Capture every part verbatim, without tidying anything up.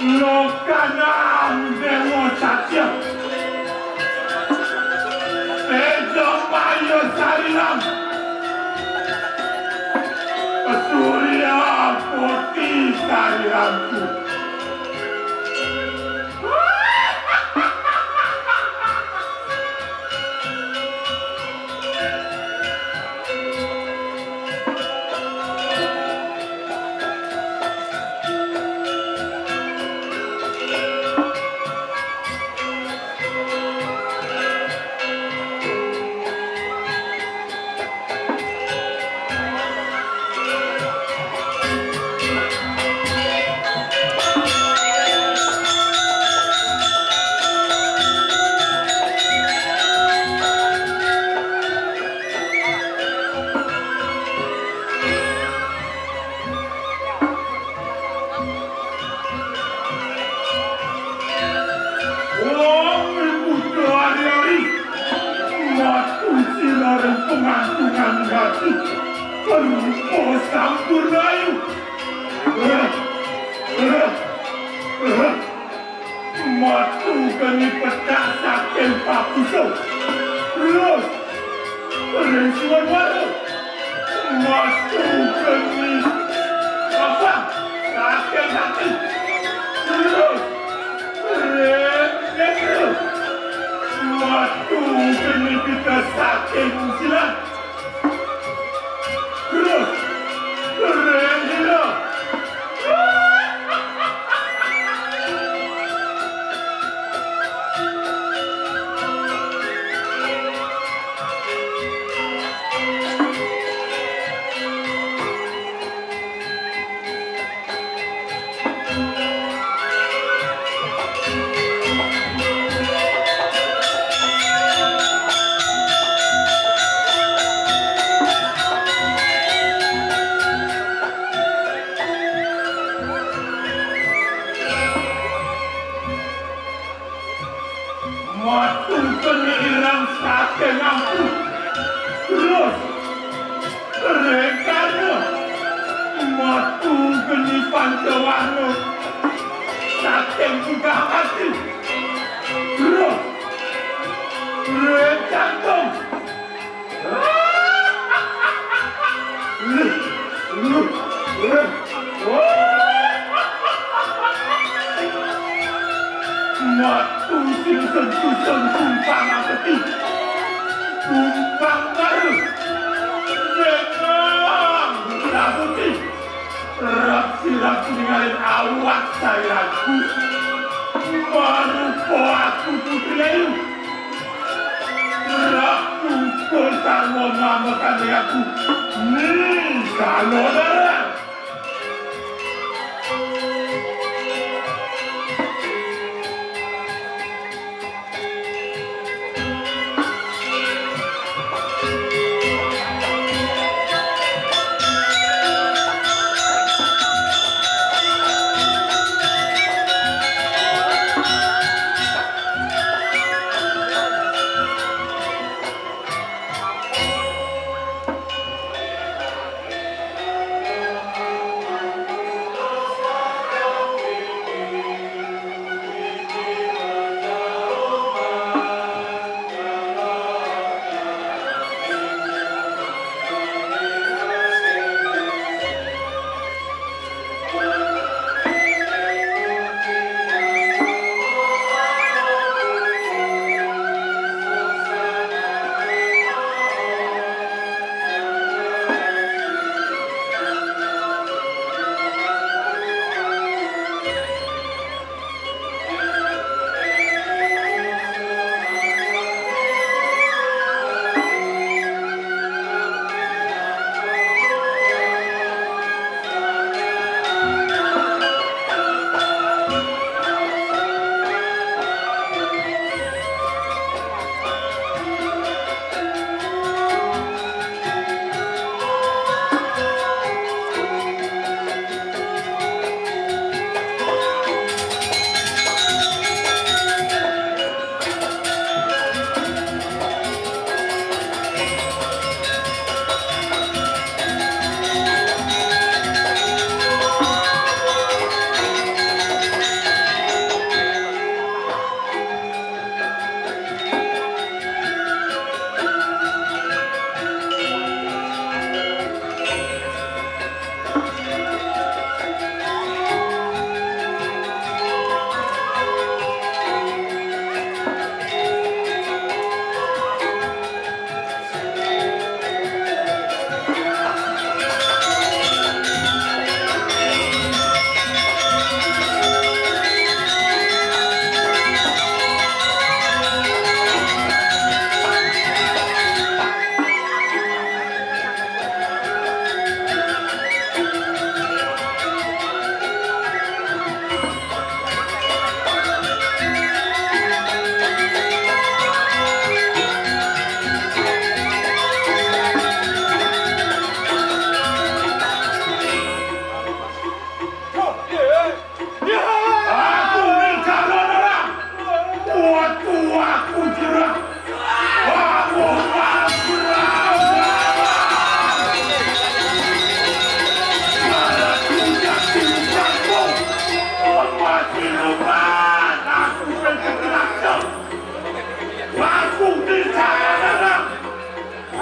Lokanang Dewa Satya. Tejo Mayo Sariram. Surya Poti Sariramku. Wong ibu ari-ari, matu sira ring pengantungan ratu. Rupa sampurnayu. Matu geni pecah saking papusa. Terus, ring suwun waru. Matu geni apa? Saking hati. Terus, ring netra. Matu geni kita saking silat. Terus, ring hila. Matu geni ireng saking ampu. Terus, ring karna. Matu geni pancawarna saking buka ati. Terus, ring jantung. Matu sing sentusan tumpang apeti. Tumpang baru. Rekam putih. Rap sirap ningalin awak sayaku. Marupa aku putri ayu. Rap tungkul sarwa mama kandhing aku. Hmm, kalo darah.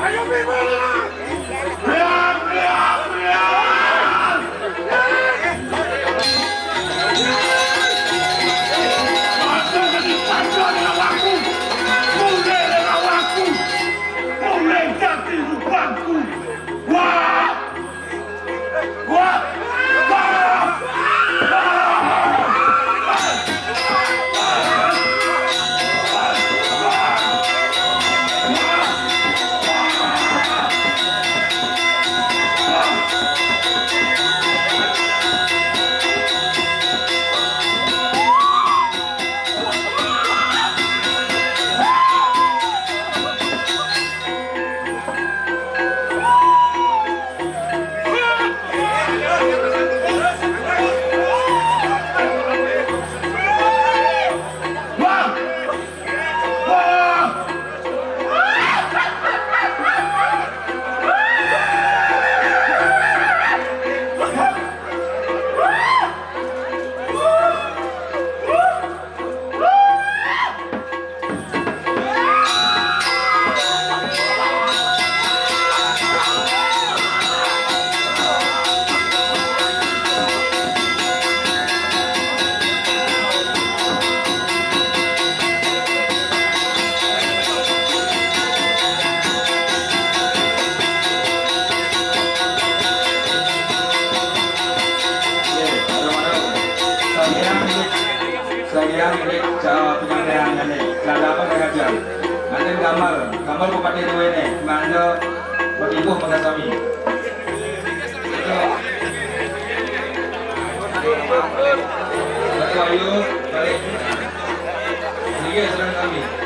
Ayo, Bima! Riang, riang, riang! Ada lagi tanda dengan aku. Mulai dengan aku. Mulai ganti rupaku. Wah! Sagian, sagian ini cara penyampaiannya nih. Kalau apa dengan jam? Nanti gambar, gambar bupati dua ini, manja beribu pada kami. Satu ayu, balik. Tiga sedang kami.